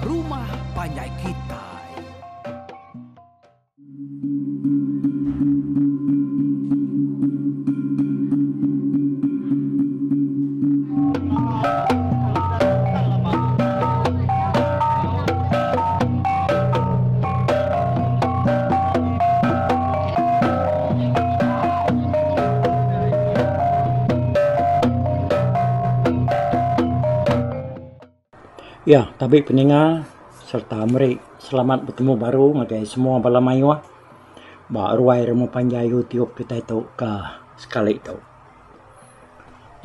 Rumah Panjai Kitai. Ya, tabi peninga sereta meri selamat betemu baru ngagai semua bala mayuh ba ruai rumah panjai YouTube kitai tu ka sekali tu.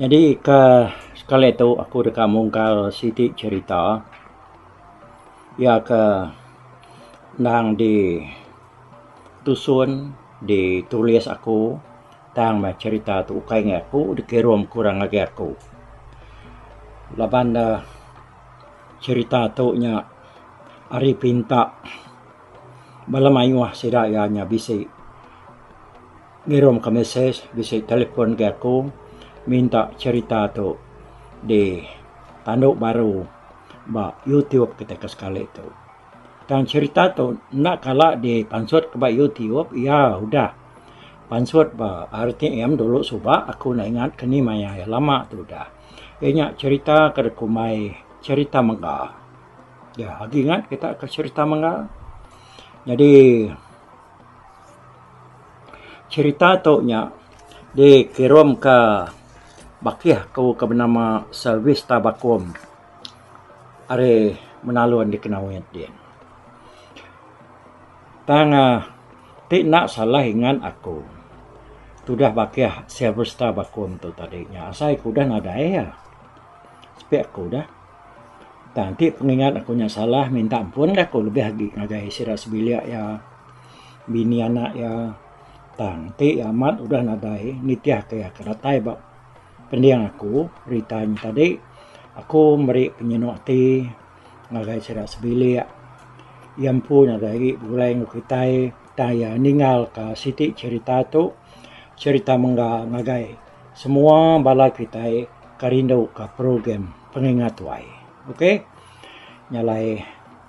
Nyadi ka sekali tu aku deka mungkal siti cherita iya ke endang di tusun ditulis aku tang meh cherita tu ukai ngagai aku dikirum ke orang ngagai aku. Laban ne cherita tu nya ari pinta bala mayuh sida iya nya bisi ngirum ka mesej bisi telefon ngagai aku minta cherita tu di tandu baru ba YouTube kitai ke sekali tu. Tang cherita tu enda kala dipansut ke ba YouTube iya udah pansut ba RTM dulu suba aku enda ingat ke ni maya iya lama tu udah. Iya nya cherita ke dikumbai cherita mega. Ya agi ingat kita ke cherita mega. Nyadi cherita tu nya dikirum ka bakih aku ke benama Sylvester Bakum. Ari menalun dikenawit din. Tang ti enda salah ingat aku tudah bakih Sylvester Bakum tu tadi nya asai ku udah nadai iya. Sepi aku dah. Tang ti pengingat aku nya salah minta ampun ga aku lebih agi ngagai sida sebilik iya bini anak iya. Tang ti amat udah nadai nitih ka iya ke datai ba Pending aku rita nya tadi aku meri penyinu ati ngagai sida sebilik iya empu ngagai agi begulai enggau kitai tang iya ninggal ka siti cherita tu cherita mengga ngagai semua bala kitai ke rindu ka program pengingat tuai. Ok nya alai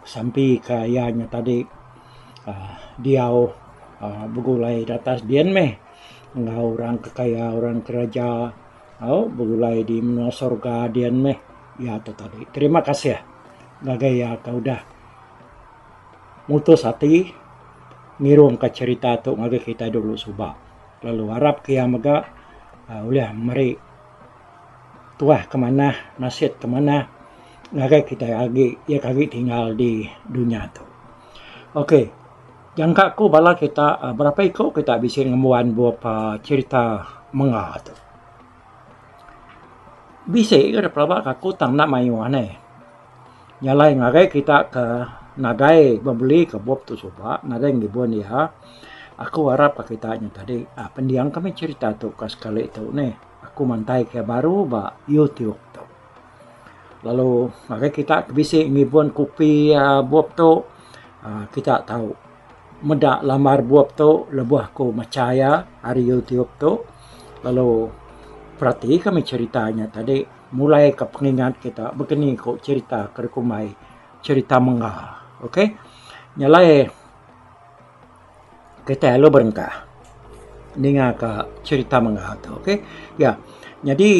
sampi ka iya nya tadi uhh diau uhh begulai da atas din meh. Enggau orang ke kaya orang ke raja au begulai di menua sorga dian meh iya tu tadi. Terima kasih ngagai iya ke udah mutus ati ngirumka cherita tu ngagai kitai dulu suba lalu arap ke iya mega uhh ulih meri tuah ke manah nasit ke manah ngagai kitai agi iya ke agi tinggal di dunya tu. Ok. Jangka ku bala kita berapa iku kita bisi ngembuan bup cherita menga tu. Bisi ke pelaba ka aku tang enda mayuh neh. Nya alai ngagai kita ke nadai bebeli ke bup tu suba nadai ngibun iya aku arap ka kita nya tadi pending ka meh cherita tu ka sekali tu neh. Aku mantai ka baru ba YouTube tu. Lalu ngagai kita ke bisi ngibun kopi bup tu uhh kita tau meda lambar bup tu lebuh ku macha iya ari YouTube tu lalu perati ka meh cherita nya tadi mulai ka pengingat kita bekeni ku cherita ke dikumbai cherita mengga. Ok nya alai kitai lalu berengkah ninga ka cherita mengga tu. Ok ya nyadi.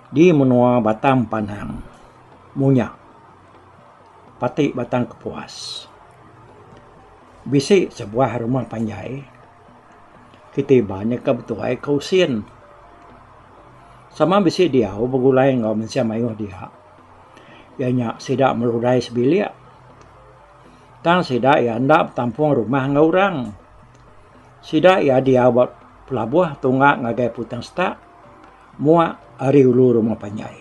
Di menua Batang Panang munya pati Batang Kepuas bisi sebuah rumah panjai kiti ba nyeka betuai ke usin. Sama bisi diau begulai enggau mensia mayuh dia iya nya sida merudai sebilik tang sida iya enda betampung rumah enggau orang. Sida iya diau ba pelabuh tunga ngagai Putang Setak. Muak ari ulu rumah panjai.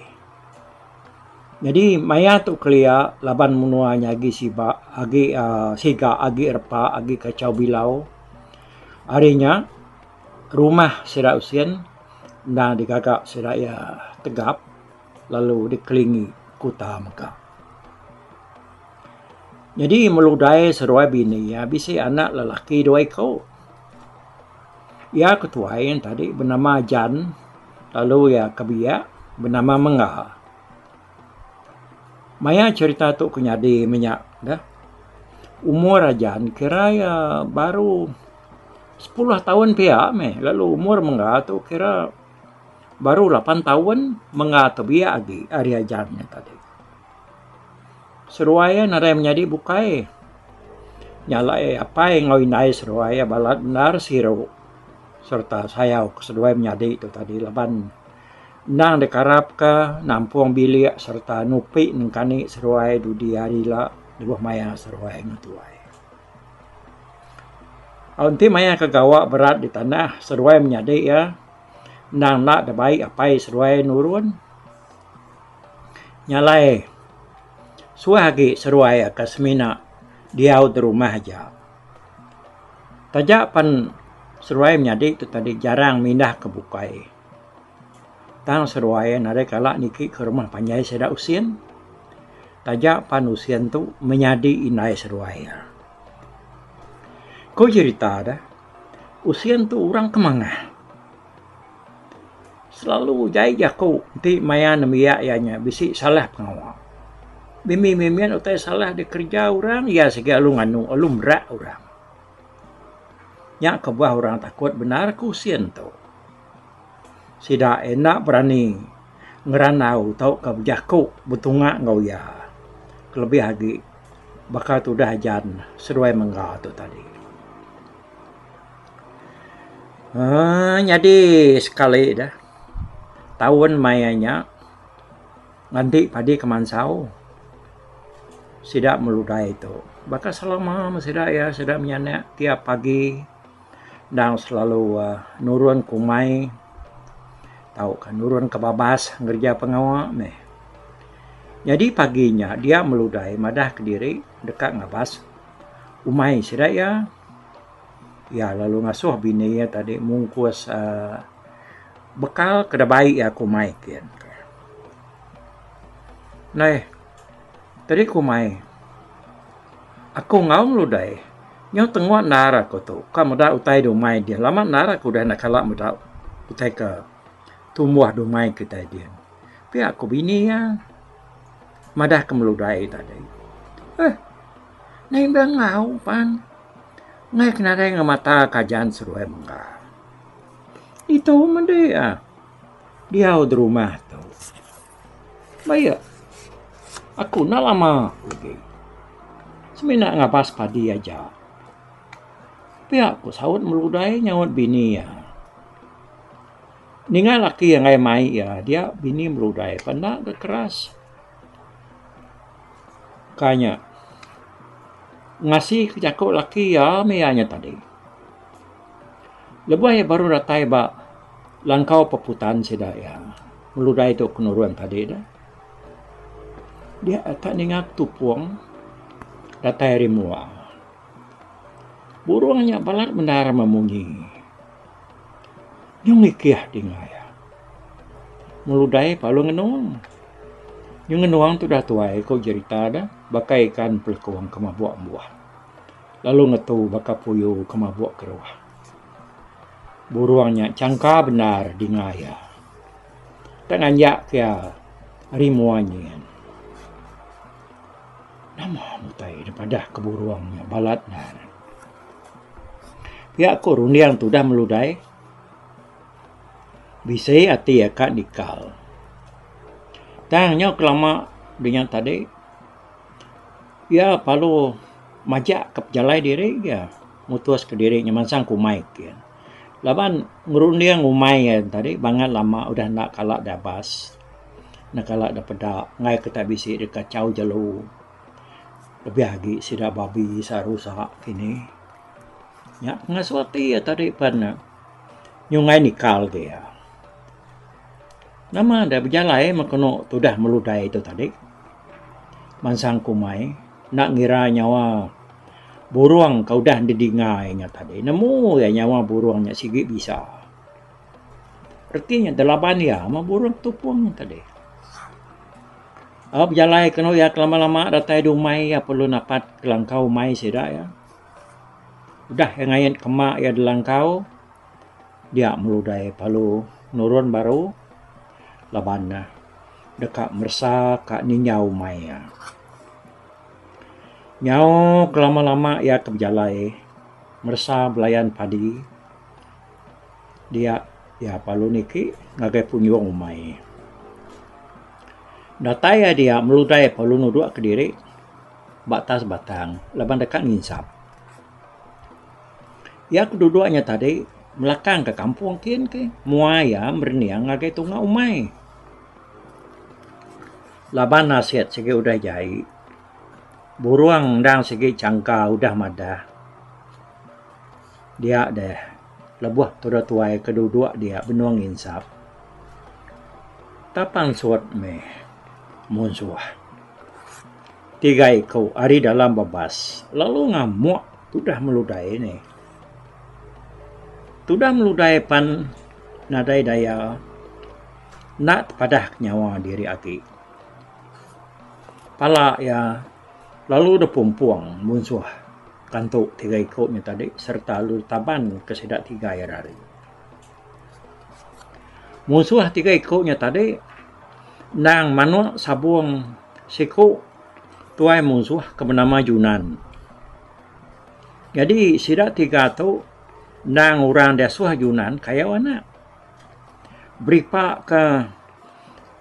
Nyadi maya tu kelia laban menua nya agi siba agi uhh siga agi repa agi kachau bilau. Ari nya rumah sida usin endang digaga sida iya tegap lalu dikelingi kuta mega. Nyadi meludai seduai bini iya bisi anak lelaki dua iku. Iya ke tuai nya tadi benama Jan lalu iya ke biak benama Mengga. Maya cherita tu ke nyadi menya deh umur ajan kira iya baru sepuluh taun pia meh lalu umur mengga tu kira baru lapan taun mengga tu biak agi ari ajan nya tadi. Seduai iya nadai menyadi bukai nya alai apai enggau indai seduai iya balat bendar siru sereta sayau ke seduai menyadi tu tadi laban Endang dikarapka nampung bilik sereta nupi nengkani seruai dudi hari ila lebuh maya seruai enggau tuai. Au enti maya ke gawa berat di tanah seruai menyadi iya endang enda dibai apai seruai nurun. Nya alai suah agi seruai ke semina diau di rumah aja. Taja pen seruai menyadi tu tadi jarang mindah ke bukai. Tang seduai nadai kala niki ke rumah panjai sida usin. Taja pan usin tu menyadi indai seduai iya. Ku cherita deh, usin tu orang ke mangah. Selalu jai jaku enti maya nembiak iya nya bisi salah pengawa. Mimit-mimit utai salah dikereja orang iya sigi lalu nganu lalu merak orang. Nya kebuah orang takut bendar ke usin tu. Sida enda berani ngerandau tauka bejaku betunga enggau iya kelebih agi baka tudah ajan seduai mengga tu tadi. Aaa nyadi sekali deh taun maya nya nganti padi ke mansau sida meludai tu baka selama meh sida iya sida menyanak tiap pagi. Endang selalu nurun ke umai tauka nurun ke babas ngereja pengawa meh. Nyadi pagi nya dia meludai madah kediri deka ngabas umai sida iya. Iya lalu ngasuh bini iya tadi mungkus uhh bekal ke dibai iya ke umai kin. Neh tadi ke umai aku enggau meludai. Nyau tengok endar aku tu ka meda utai dumai din lama endar aku udah enda kala meda utai ke tumbuh dumai kitai din. Pia ku bini iya madah ke meludai tadi. Eh nai enda enggau pan ngai ke nadai ngemata kajan seduai mengga. Ditu mende iya diau derumah tu. Baik. Aku enda lama agi. Semina ngabas padi aja. Pia ku saut Meludai nyaut bini iya. Ninga laki iya enggai mai iya dia bini Meludai pan enda ga keras. Ka nya ngasi ke jaku laki iya mih iya nya tadi. Lebuh iya baru datai ba langkau peputan sida iya meludai tu ke nurun tadi deh. Dia tak ninga tupung datai ari mua. Burung nya balat bendar memunyi. Nyau ngikih dinga iya. Meludai palu ngenung. Nyau ngenung tudah tuai ku jerita deh baka ikan pelekung ke mabuk embuh. Lalu ngetu baka puyu ke mabuk keruh. Burung nya changka bendar dinga iya. Tak nganjak ke iya ari mua nyin. Nama utai da padah ke burung nya balat endar. Pia ku runding tudah meludai bisi ati iya ka nikal. Tang nyau kelama dinya tadi iya perlu majak ke pejalai diri iya mutus ke diri nya mansang ke umai ke. Laban ngerunding umai iya tadi bangat lama udah enda kala dabas enda kala da peda enggai ke tak bisi da kachau jelu lebih agi sida babi sida rusa kini. Nya pengasuh ati iya tadi pen ne nyunggai nikal ke iya. Nama da bejalai meh kenu tudah meludai tu tadi mansang ke umai enda ngira nyawa burung ke udah didinga iya nya tadi. Nemu iya nyawa burung nya sigi bisa. Reti nya delaban iya meh burung tupung nya tadi. Au bejalai kenu iya ke lama-lama datai di umai iya perlu napat ke langkau umai sida iya. Udah iya ngait kema iya dilangkau dia meludai lalu nurun baru laban ne. deka meresa ka ninjau umai iya. Nyau kelama-lama iya ke bejalai meresa belayan padi dia iya lalu niki ngagai punjung umai. Datai iya dia meludai lalu nudok kediri ba atas batang laban deka nginsap. Iya ke duduk nya tadi melakang ka kampung kin ke mua iya merening ngagai tunga umai. Laban nasit sigi udah jai burung endang sigi changka udah madah dia deh lebuh tudah tuai ke duduk dia benung nginsap. Tapang suot meh munsuh tiga iku ari dalam babas lalu ngamuk tudah meludai nih. Tudah meludai pan nadai daya. Enda tepadah ke nyawa diri agi. Pala iya lalu dipumpung munsuh kantu tiga iku nya tadi sereta lalu ditaban ke sida tiga iya rari. Munsuh tiga iku nya tadi endang manuk sabung siku tuai munsuh ke benama Junan. Nyadi sida tiga tu endang orang diasuh Junan kayau anak. Beripa ke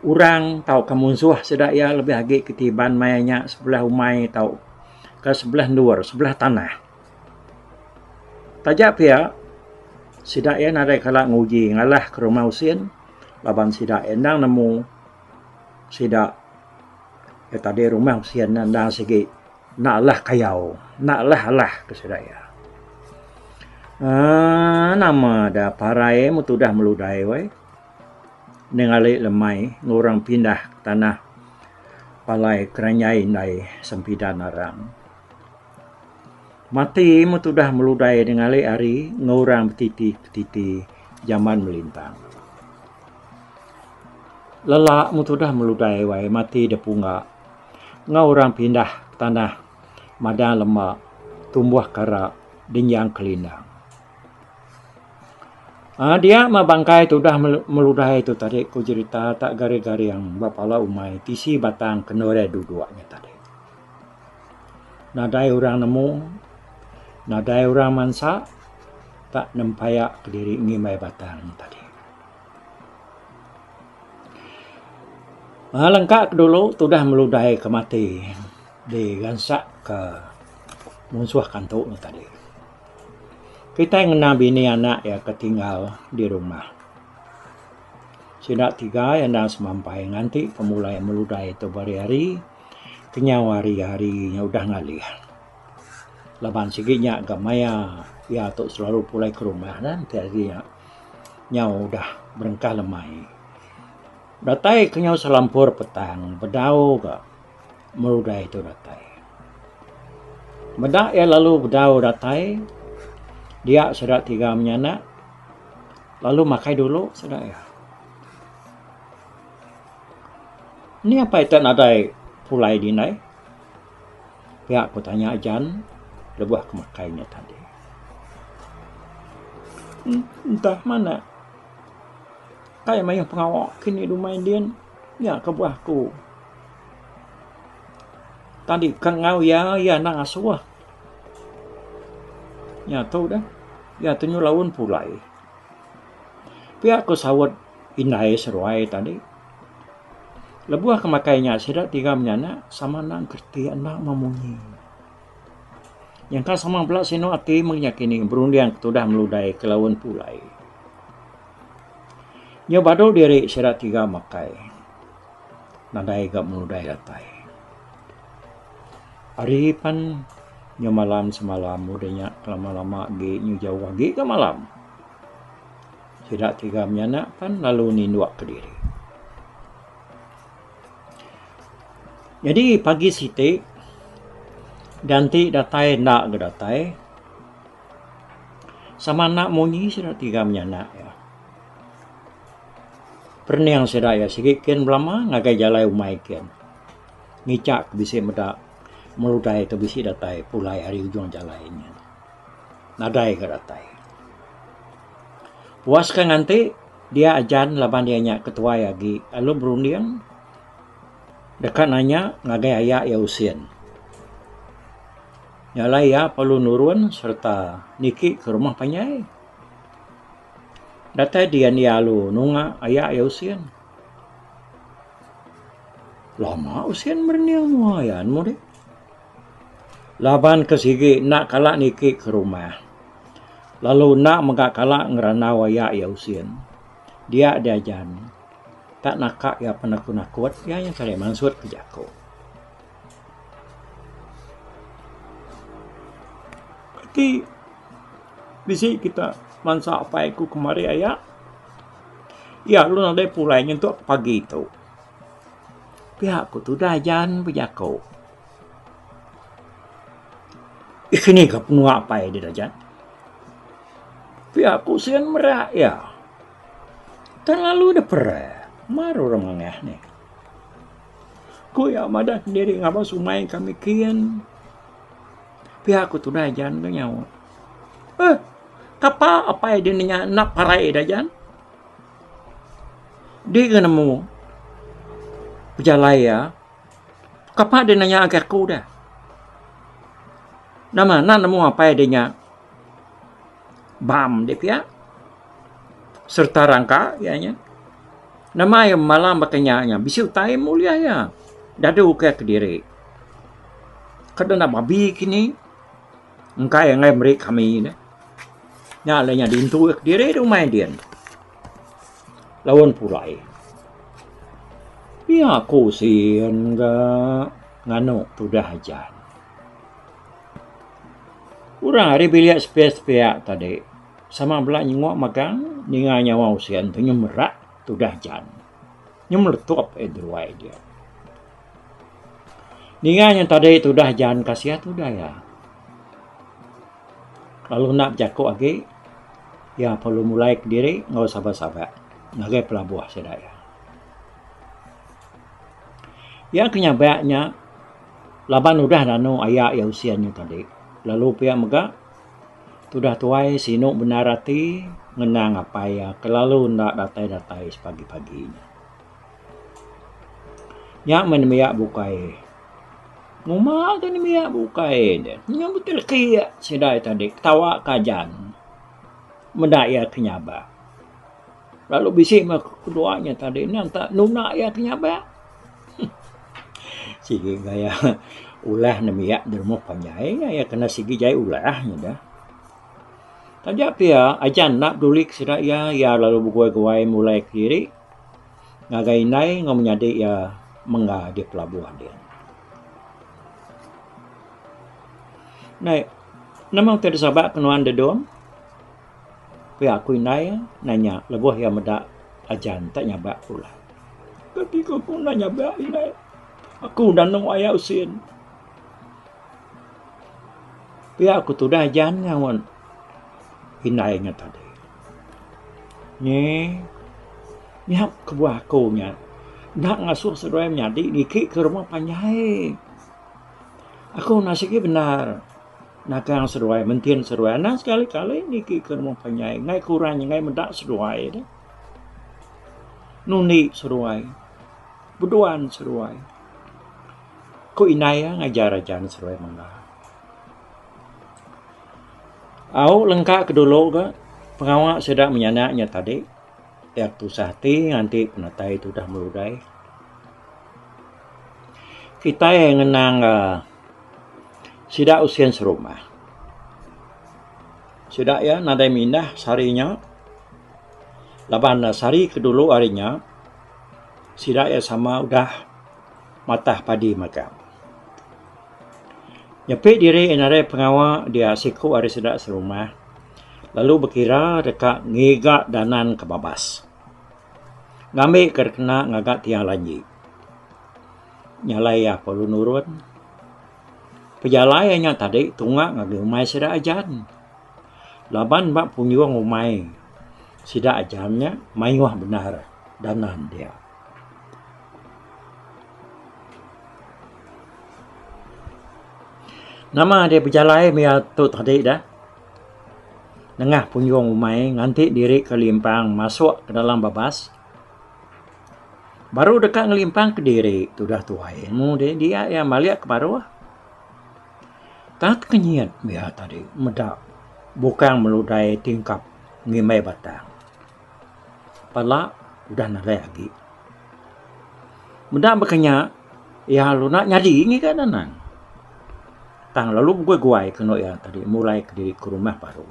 orang tauka munsuh sida iya lebih agi ke ti iban maya nya sebelah umai tauka sebelah endur sebelah tanah. Taja pia sida iya nadai kala nguji ngalah ke rumah usin laban sida iya endang nemu sida iya tadi rumah usin ne endang sigi Enda alah kayau, enda alah alah ke sida iya. Aaa nama da parai mu tudah meludai weh. Nengali lemai ngurang pindah tanah palai keranjai indai sempidan arang. Mati mu tudah meludai nengali hari ngurang betiti betiti jaman melintang. Lelak mu tudah meludai wai mati da pungga. Enggau orang pindah tanah madang lema tumbuh kara denjang kelindang. Aaa dia mah bangkai tudah meludai tu tadi ku jerita tak garing-garing ba pala umai tisi batang ke endur iya duduk nya tadi. Nadai orang nemu, nadai orang mansa tak nempaya kediri ngimbai batang nya tadi. Aaa lengka ke dulu tudah meludai ke mati digansak ke munsuh kantu ne tadi. Kitai ngena bini anak iya ke tinggal di rumah. Sida tiga iya endang semampai nganti pemulai meludai tu beri hari kenyau hari-hari nya udah ngalih. Laban sigi nya ga maya iya tu selalu pulai ke rumah ne enti hari nya. Nyau udah berengkah lemai. Datai ke nyau selampur petang bedau ga merudai tu datai. Meda iya lalu bedau datai dia sida tiga menyanak lalu makai dulu sida iya. Ni apai ita nadai pulai dindai pia ku tanya Jan lebuh ke makai nya tadi. Entah mana kai mayuh pengawa kini dumai din nya kebuah ku tadi ka enggau iya iya enda ngasuh. Nya tu deh iya tunjuk laun pulai. Pia ku saut indai seruai tadi. Lebuh ke makai nya sida tiga menyanak sama enda kereti enda memunyi. Nyangka sama bela sinu ati meng nya kini berunding ke tudah meludai ke laun pulai. Nyau badu diri sida tiga makai nadai ga meludai datai. Hari pan nyau malam semalam udah nya lama lama agi nyau jauh agi ga malam. Sida tiga menyanak pan lalu ninduk kediri. Nyadi pagi siti ganti datai enda ga datai sama enda munyi sida tiga menyanak iya. Perening sida iya sigi kin belama ngagai jalai umai kin ngicha ke bisi meda meludai tu bisi datai pulai ari ujung jalai nyin. Nadai ga datai. Puas ka nganti dia ajan laban iya nya ketuai agi lalu berunding. Deka nanya ngagai aya iya Usin. Nya alai iya perlu nurun sereta niki ke rumah panjai. Datai dian iya lalu nunga aya iya Usin. Lama Usin merening mua iya nemu deh. Laban ke sigi enda kala niki ke rumah lalu enda mega kala ngerandau aya iya Usin. Dia diajan. Tak naka iya penakut-nakut iya nya kali mansut ke jaku. Ti bisi kita mansa apai ku kemari aya, iya lalu nadai pulai nyentuk pagi tu. Pia ku tudah ajan bejaku. Ih kini ka penua apai deh ajan. Pia ku sin merak iya. Tang lalu deh pere mar orang mangah nih. Ku iya madah diri ngabas umai kami kin. Pia ku tudah ajan ke nyaut. Eh kapa apai deh nya enda parai deh ajan. Di ke nemu pejalai iya. Kapa deh nanya agi aku deh. Nama enda nemu apai deh nya bam deh pia sereta rangka iya nya. Nama iya malam baka nya nya bisi utai meh ulih iya dadu ke kediri. Kada enda babi kini engkai angai meri kami deh. Nya alai nya dintu kediri rumah din. Laun pulai. Pia ku sin ga nganu tudah ajan. Orang ari bilik sepiak-sepiak tadi sama bela nyenguk magang ninga nyawa usin tu nyemerak tudah ajan. Nyau meletup eh deruai dia. Ninga nya tadi tudah ajan kasih tudah iya. Lalu enda bejaku agi iya perlu mulai kediri enggau sabak-sabak ngagai pelabuh sida iya. Iya ke nyabak nya laban udah danu aya iya usin nya tadi lalu pia mega tudah tuai sinu bendar ati ngenang apai iya kelalu enda datai-datai sepagi-pagi nya. Nya meh nembiak bukai. Nguma ga nembiak bukai deh. Nyau betul leki sida tadi ketawa ke ajan meda iya ke nyabak. Lalu bisi meh kedua nya tadi enda enta nunda iya ke nyabak. Sigi gaya ulah nembiak da rumah panjai iya kena sigi jai ulah nya dah. Taja pia ajan enda peduli ke sida iya, iya lalu beguai-guai mulai kediri. Ngagai indai enggau menyadi iya mengga di pelabuh din. Ndai, nama utai disabak ke nuan dedung? Pia ku indai iya nanya lebuh iya meda ajan tak nyabak pulai. Kati ku aku enda nyabak indai. Aku udah anu aya usin. Pia ku tudah ajan ngaun indai nya tadi. Nyi nya kebuah aku nya enda ngasuh seduai menyadi niki ke rumah panjai. Aku enda sigi bendar nagang seduai mentin seduai anang sekali kali niki ke rumah panjai enggai ke orang nyenggai meda seduai deh. Nundi seduai beduan seduai ku indai iya ngajar ajan seduai mega. Au lengka ke dulu ga pengawa sida menyanak nya tadi iya tusah ati nganti penatai tudah merudai. Kitai ngenang uhh sida usin serumah. Sida iya nadai mindah sehari nya laban ne sehari ke dulu ari nya sida iya sama udah matah padi mega. Nyepi diri nadai pengawa dia siku ari sida serumah lalu bekira deka ngiga danan ke babas ngambi ke dikena ngaga tiang lanji. Nya alai iya perlu nurun. Pejalai iya nya tadi tunga ngagai umai sida ajan laban ba punjung umai sida ajan nya mayuh bendar danan dia. Nama deh bejalai maya tu tadi dah nengah punjung umai nganti diri ke limpang masuk ke dalam babas. Baru deka ngelimpang kediri tudah tuai nemu deh dia iya malik ke baruh. Tang tekenyit iya tadi meda bukang meludai tingkap ngimbai batang. Pala udah nadai agi. Meda baka nya iya lalu enda nyadi ngiga Nanang. Tang lalu beguai-guai ke anu iya tadi mulai kediri ke rumah baru.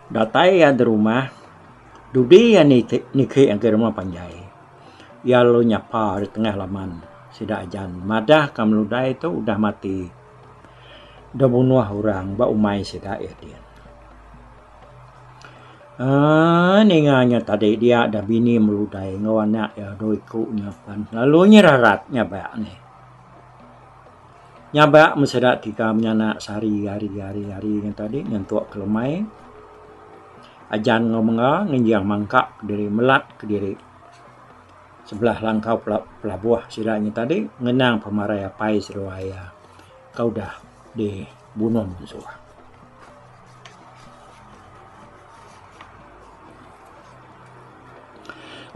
Datai iya da rumah, dudi iya niki ngagai rumah panjai. Iya lalu nyapa ari tengah laman sida ajan madah ka meludai tu udah mati da bunuh orang ba umai sida iya din. Aaa ninga nya tadi dia da bini meludai enggau anak iya dua iku nya pan lalu nyerarat nyabak nih. Nyabak meh sida tiga menyanak sehari hari hari hari nya tadi nyentuk ke lemai. Ajan enggau menga ngenjing mangka kediri melat kediri sebelah langkau pelabuh sida nya tadi ngenang pemarai apai seduai iya ke udah dibunuh munsuh.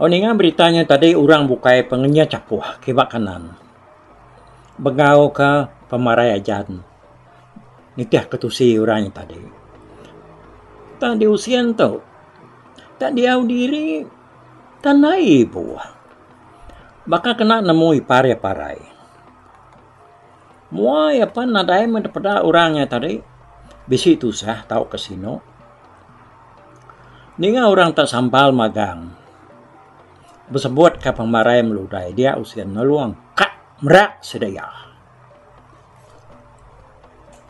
Oh ninga berita nya tadi orang bukai pengenyah chapuh kiba kanan. Begau ka pemarai ajan nitih ke tusi orang nya tadi. Tang di usin tu tak diau diri tandai ibuh. Baka kena nemu ipar iya parai. Mua iya pan nadai meh dipeda orang nya tadi bisi tusah tauka sinu. Ninga orang tak sampal magang. Besebut ka pemarai meludai dia usin nulung ka merak sida iya.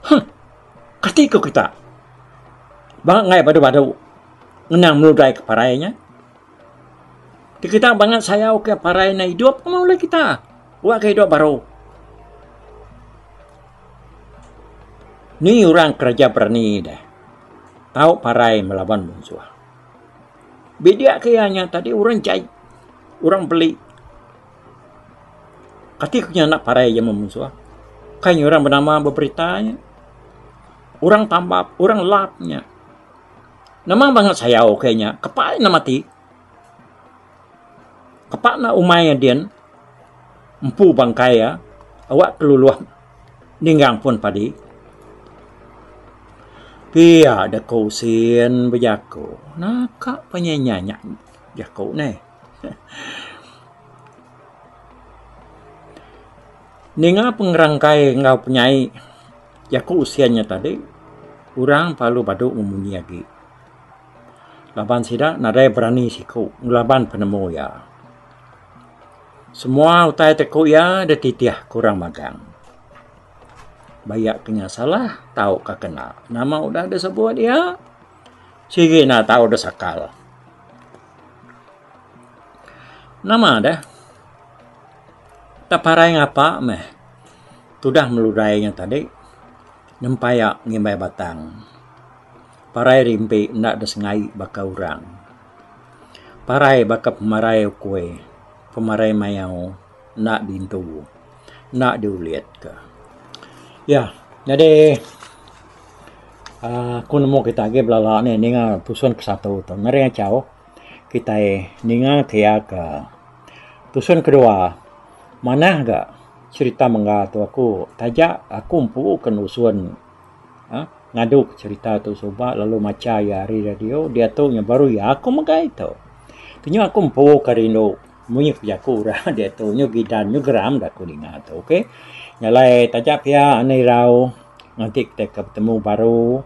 Huh. Kati ku kita. Ba enggai badu-badu ngenang meludai ke parai nya. Ti kita bangat sayau ke parai ne idup meh ulih kita. Wak ke idup baru. Ni orang kereja berani deh. Tau parai melaban munsuh. Bidik ke iya nya tadi orang jai, orang beli. Kati ku nya anak parai iya memunsuh. Kai nya orang benama beberita nya. Orang tambap, orang lap nya. Nama bangat sayau ke nya, kepa nya mati. Kepa ne umai iya din empu bangkai iya awak keluluh ninggang pun padi. Pia deh ku usin bejaku naka penyinya nya jaku neh. Ninga pengerangkai enggau penyai jaku usin nya tadi orang perlu badu memunyi agi. Laban sida nadai berani siku ngelaban penemu iya. Semua utai ti ku iya dititih ku orang magang. Baya ke nya salah tauka kena. Nama udah disebut iya sigi enda tau disakal. Nama deh tak parai ngapa meh tudah meludai nya tadi nempaya ngimbai batang. Parai rimpi enda disengai baka orang. Parai baka pemarai ukui pemarai mayau enda dintu. Enda diulitka. Ya, nyadi aaa aku nemu kita agi belala nih ninga tusun ke satu tu. Ngeri achau kitai ninga ke iya ke tusun kedua. Manah ga cherita mengga tu aku taja aku empu ke nusun aaa ngadu cherita tu suba lalu macha iya ari radio diatu nya baru iya aku megai tu. Kenyau aku empu ke rindu. Munyi ku jaku orang diatu nyu gidan nyu geram da ku ninga tu ok. Nya alai taja pia anu irau nganti kitai ke betemu baru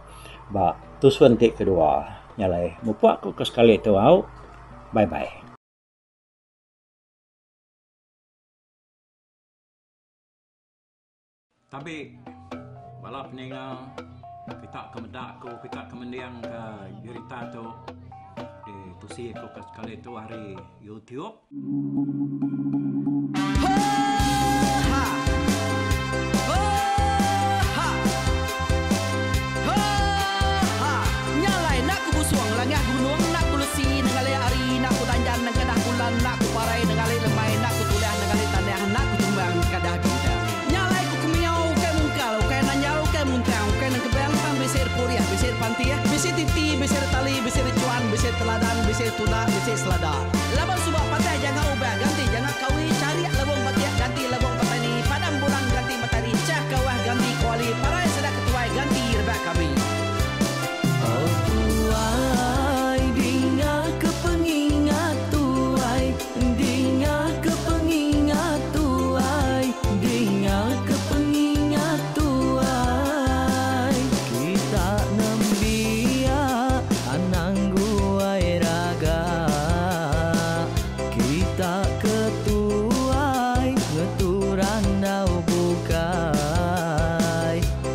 ba tusun ti kedua. Nya alai mupuk ku ke sekali tu au. Bye bye. Tabi bala peninga kita ke meda aku kita ke mending ka jerita tu ditusi aku ke sekali tu ari YouTube. Nya alai ku kemiau ukai mungkal, ukai nanjal, ukai muntang, ukai nengkebang tang bisi purih, bisi pantih, bisi titi, bisi tali, bisi dichuan, bisi teladan, bisi tunda, bisi selada. Laban suba patah janga ubah ganti janga kawi, charik lebung batik ganti lebung petani, padam bulan ganti matari, chah kawah ganti kuali, parai sida ketuai ganti rebak kami. Oh tuai dinga ke pengingat tuai, dinga ke pengingat tuai, dinga ke pengingat tuai. Kita nembiak anang guai raga, kita ketuai ngetu randau bukai.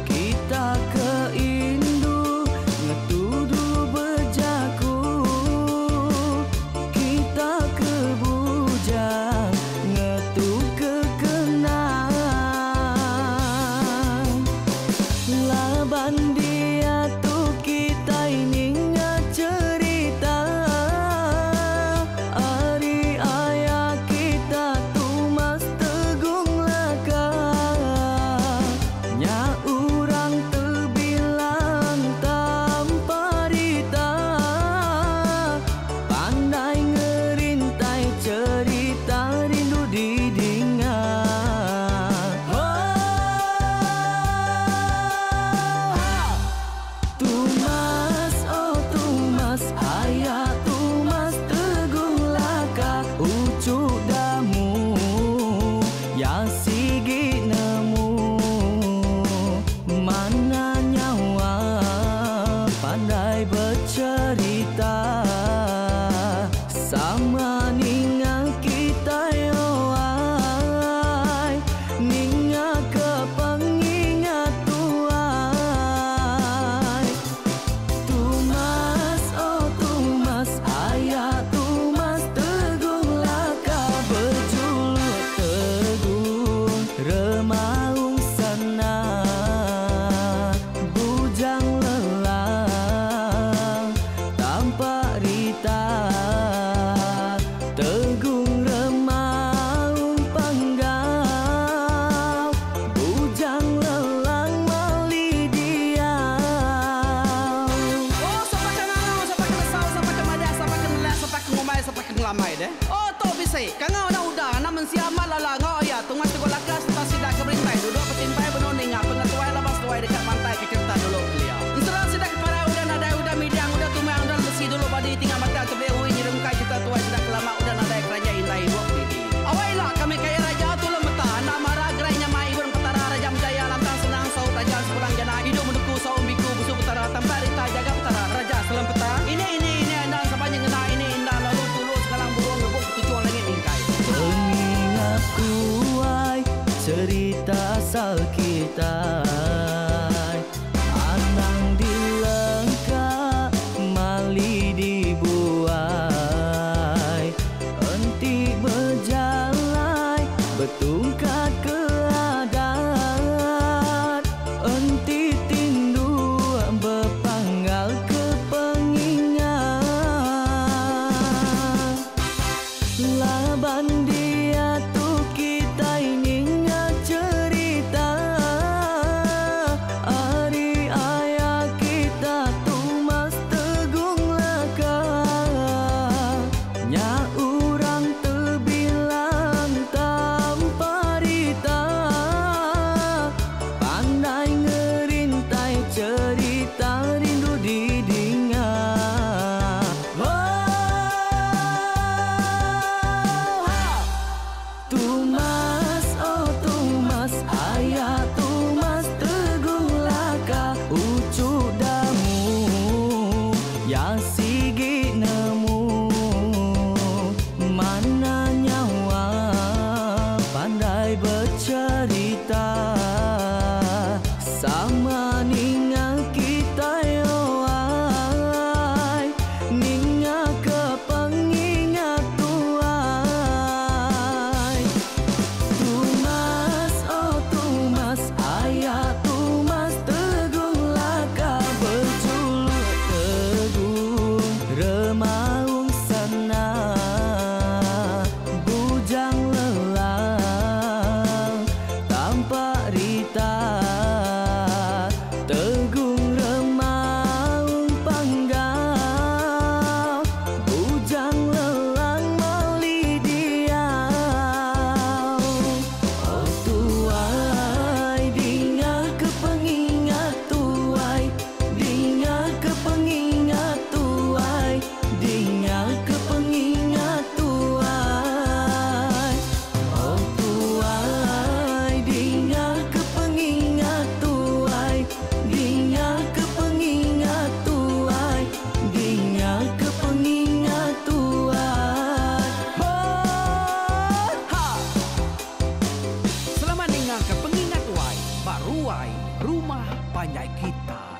Kita ke indu ngetu dulu bejaku, kita ke bujang ngetu ke kenang. Laban diatu kitai ninga cerita ari aya kita Tumas Tegung Laka. Nya urang tebilang tanpa rita, pandai ngerintai cerita rindu didinga. Tumas, oh Tumas, ayah Tumas Tegung Laka, ucu damu ya sigi nemu. Mana nyawa pandai bercerita, sama ninga kita yoai, ninga ke pengingat tuai. Tumas, oh Tumas, ayah Tumas Tegung Laka, berjuluk Tegung Remaung sana, bujang lelang tanpa rita. Tegung Remaung Panggau, bujang lelang mali diau. Oh, sapa ke ngangau, sapa ke nesau, sapa ke madah, sapa ke nelak, sapa ke ngumbai, sapa ke ngelamai deh. Oh, tu bisi. Kangau anak uda, anak mensia amat lala ngau aya. Tungas Teguh Laka serta sida ke berintai. Duduk betimpai benung ninga pengetuai laban seduai deka mantai ke cerita dulu kelia. Ensera sida ke parai udah nadai udah midang udah tumang udah lesi dulu badi tinggal mata tebeli ui nyerungkai cerita tuai sida ke lama udah nadai keraja indai ibuk didi. Awai ila kami kaya raja tulung meta anak mara gerai nyamai ibun petara raja menjaya lantang senang saut raja sepulang jana hidup menduku saum biku busu petara tanpa rita jaga petara raja selam peta. Ini ini ini endang sampai ngena ini indah lalu tulus sekalang burung ngebuk tujuan langit mingkai. Pengingat kuai cerita asal kita, anang dilengka mali dibuai. Enti berjalai betungkat keadaan, enti tindu bepanggal ke pengingat. Laban dia tu kita ninga cerita ari ayah kita Tumas Tegung Laka. Nya urang tebilang tanpa rita. Ruai Rumah Panjai Kita.